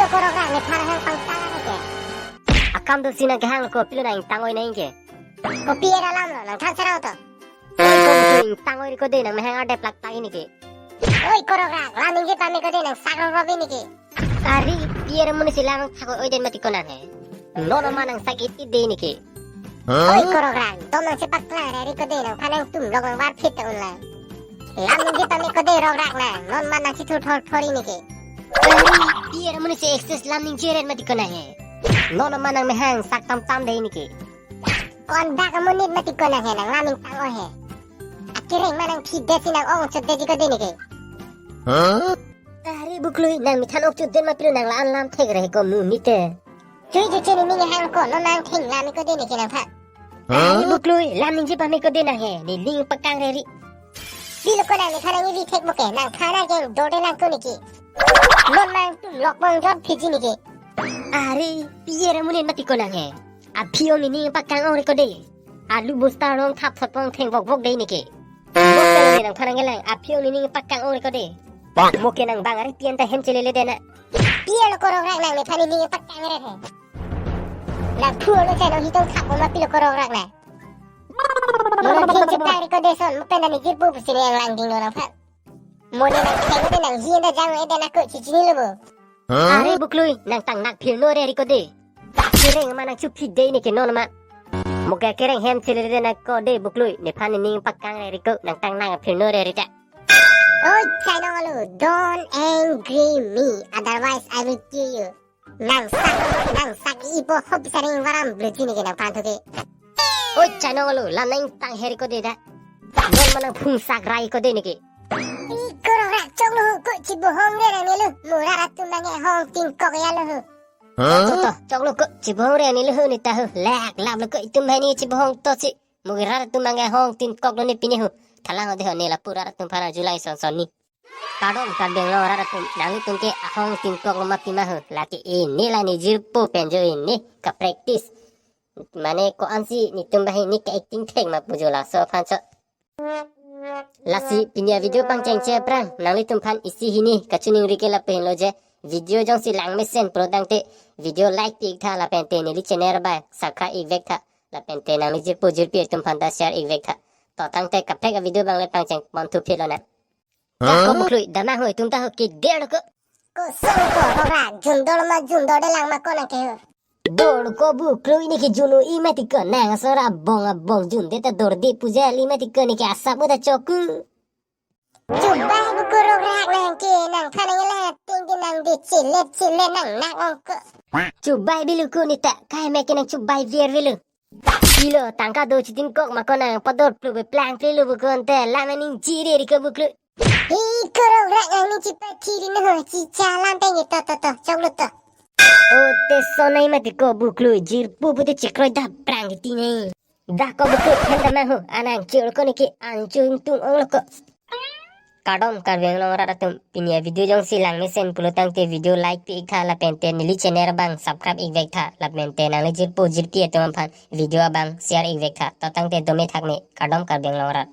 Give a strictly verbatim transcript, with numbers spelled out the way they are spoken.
Korokrak, nephan hang pangtang ke. Akam dosi nang kehang ko, pilo nang tang oi nang ke. Kopi era lam lo, nang than serau to. Oi, ko ingtang oi ko de, nang mehang adeplak ta ini ke. Oi, Korokrak, lam ningje pame ko de, nang sak rong robi ini ke. Ari, pi amonit si lam thak oi den mati ko nang he. Non ma nang sak it it de ini ke. Oi, Korokrak, dom nang chepak klang re ri ko de, nangphan nangtum lok nang var phit ta un lang. Lam ningje pame ko de, Rokrak nang, non ma nang chithur thor thor ini ke. Ari, pi amonit si excess lam ningje ren mati ko nang he. Non ma nang mehang sak tam tam de ini ke. Kondak amonit mati ko nang he, nang lam ingtang oi he. Akereng ma nang phit de si nang ong chot de ji ko de ini ke. Huh? Ari Buklui, nang mithan ok chot den ma pilo nang la-an lam thek re ko mu ni te. Chui chui chui, nening hang ko, non nang theng lam ko de ini ke nangphan. Huh? Ari Buklui, lam ningje pame ko de nang he, nening pakang re ri. Pilo ko nang nephan nang ili thek mo ke, nang thana keng dor de nang ko ini ke. Non nangtum lok bong jot phit ji ini ke. Ari, pi amonit mati ko nang he. Aphi ong nening pakang ong re ko de. Alu bosta rong thap thot pong theng vok vok de ini ke. Mo ke lo de nangphan nang kelang, aphi ong nening pakang ong re ko de. Pak. Mo ke nang bang ari pi anta hem chelele de na. Pi alo Korokrak nang nephan nening pakang re he. Nang phu alo chai nang hitong thap ma pilo Korokrak nang. Mo nang theng cheplang re ko de son, mo pen nang nijir pu pusi nang lang ding lo nangphan. Mo ne nang theng de nang hi anta jang oi de na ko chichini lo bo. Huh? Ari Buklui, nang tang nak phir no re ri ko de. Kereng ma nang chu phit de ini ke non ma. Mo ke kereng hem chele de na ko de Buklui, nephan nening pakang re ri ko, nang tang nak phir no re ri ta. Oi, Chainong Alu, don't angry me, otherwise I will kill you. Nang sak, nang sak ipo hop saring varam bluji ini ke nangphan thu ke. Oi, Chainong Alu, lam nang tang he ri ko de da. Non ma nang phung sak rai ko de ini ke. I Korokrak, choklo ko, chibohong re nang nilo. Mo rat atum bang ke hong tin kok ya lo ho. Huh? To, to, choklo ko, chibohong re nilo ho ni ta ho. Lak lap lo ko, itum hai ni chibohong to si. Mo ke rat atum bang ke hong tin kok lo ni pini ho. Thalang de ho ni lapu rat atum phana July son son ni. Kardom Karbi Anglong arat atum, nanglitum ke ahong tin kok lo ma pima ho. Lake ini la nijir pu pen jo ini ka practice. Mane ko-ansi netum banghini ke acting thek ma pu jo laso aphan cho. Lasi pini avideo pangcheng che aphrang, nanglitum phan isi hini kachiningri ke lapen lo je, video jongsi lang mesen pulotangte video like pi ik tha lapen te neli channel abang subscribe ik vek tha lapen te nangli jirpo jirpi atum phan ta share ik vek tha. To tangte kaprek avideo abang le pangcheng pon thu phit lo na. Huh? Ko Buklui, damnang ho, itum ta ho, ke der lo ko. Koson ko, Rokrak, jun dor ma jun dor de lang ma ko nang ke ho. Dor ko Buklui, ne ke jun-o-i mati ko, nang asor abong abong jun de ta dor de pu jali mati ko, ne ke asap mo ta chok ko. Chubai Buklui, Rokrak nang ke, nang phan nang le ting ke nang de chilet chilet nang nak ong ko. Chubai bilu ko ne ta, kai me ke nang chubai ver bilu. Ilo tangka do chitin kok ma ko nang pador plu be plang plu lo bu ko ante lam ningje re ri ko Buklui. Hi ko Rokrak nang ni chipa thiri no ho, chicha lam teng to to to, choklo to. O te sonai mati ko Buklui, jirpo pu te chikroi da prang ti ne. Da ko Buklui, hem damnang ho, anang chul ko ne ke anchung tung ong lo ko. Kardom Karbi Anglong arat atum, pini avideo jongsi lang mesen pulotangte video like pi ik tha lapen te neli channel abang subscribe ik vek tha lapen te nangli jirpo jirpi atum aphan video abang share ik vek tha. To tangte dome thak me, kardom Karbi Anglong arat.